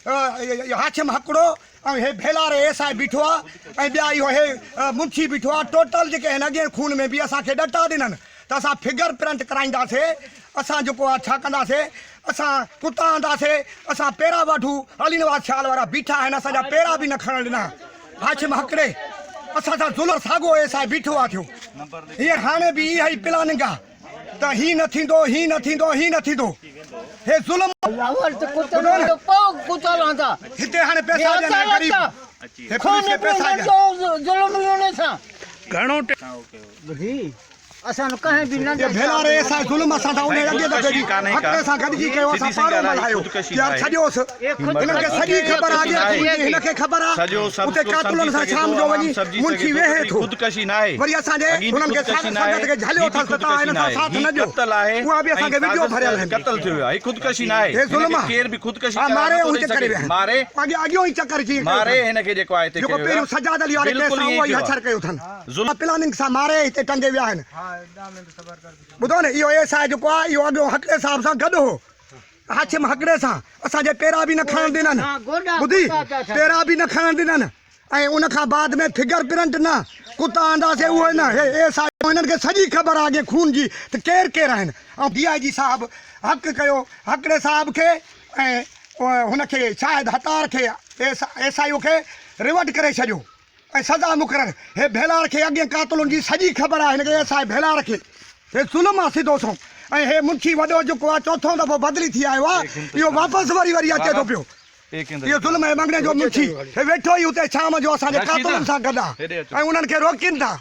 هاشم هڪڙو ۽ هي Bhelar S I بيٺو آ ۽ ٻيا اهو هي منشي بيٺو آ ٽوٽل جيڪي هن اڳئين خون ۾ به اسان کي ڏٽا ڏنن ته اسان فگر پرنٽ ڪرائينداسي اسان جيڪو آ ڇا ڪنداسي اسان ڪتا آنداسي اسان پيرا واڍو علي نواز سيال وارا بيٺا آهن اسان جا پيرا به نه کڻڻ ڏنا هاشم هڪڙي اسان سان ظلم ساڳو ايس I بيٺو آ ٿيو هينئر هاڻي به اها ئي پلاننگ آ ته هي نه ٿيندو هي نه ٿيندو هي نه ٿيندو هي ظلم هتي هاڻي پئسا ڏين هي غريب هي پوليس کي پئسا ڏين. گهڻو اهي ڀيلا ري اسان ظلم اسان سان انهي اڳئين دفعي به حقڙي سان گڏجي ڪيو اسان پاڙو ملهايو يار ڇڏيوس هنن کي سڄي خبر آ اڳئين خون جي هن کي خبر آ اتي قاتلن سان شام جو وڃي منشي ويهي ٿو وري اسان جي هنن کي سنگت کي جهليو اٿس ته توهان هن سان ساٿ نه ڏيو اها به اسان کي وڊيو ڀريل آهن هي ظلم آ ها ماري ۽ هتي ڪري ويا آهن اڳيون ئي چڪر جيئن ڪيو اٿن جيڪو پهريون سجاد علي واري ڪيس سان اهو ئي حشر ڪيو اٿن پلاننگ سان ماري هتي ٽنگي ويا آهن ٻڌو نه اهو ايس I جيڪو آهي اهو اڳيون هڪڙي صاحب سان گڏ هو هاشم هڪڙي سان اسان جي پيرا به نه کڻڻ ڏنن ٻڌي پيرا به نه کڻڻ ڏنن ۽ ان کان بعد ۾ فگر پرنٽ نه ڪتا آنداسي اهو نه هي ايس I هنن کي سڄي خبر آهي اڳي خون جي ته ڪير ڪير آهن ۽ ڊي I جي صاحب حق ڪيو هڪڙي صاحب کي ۽ هن کي شاهد هتار کي ايس ايس I او کي ريورٽ ڪري ڇڏيو ۽ سزا مقرر هي ڀيلار کي اڳين قاتلن جي سڄي خبر آهي هن کي ايس I Bhelar کي هي ظلم آ سڌو سنئون ۽ هي منشي وڏو جيڪو آ چوٿون دفعو بدلي ٿي آيو آ اهو واپس وري وري اچي ٿو پيو اهو ظلم هي مڱڻي جو منشي هي ويٺو ئي اتي شام جو اسان جي قاتلن سان گڏ آ ۽ انهن کي روڪين ٿا.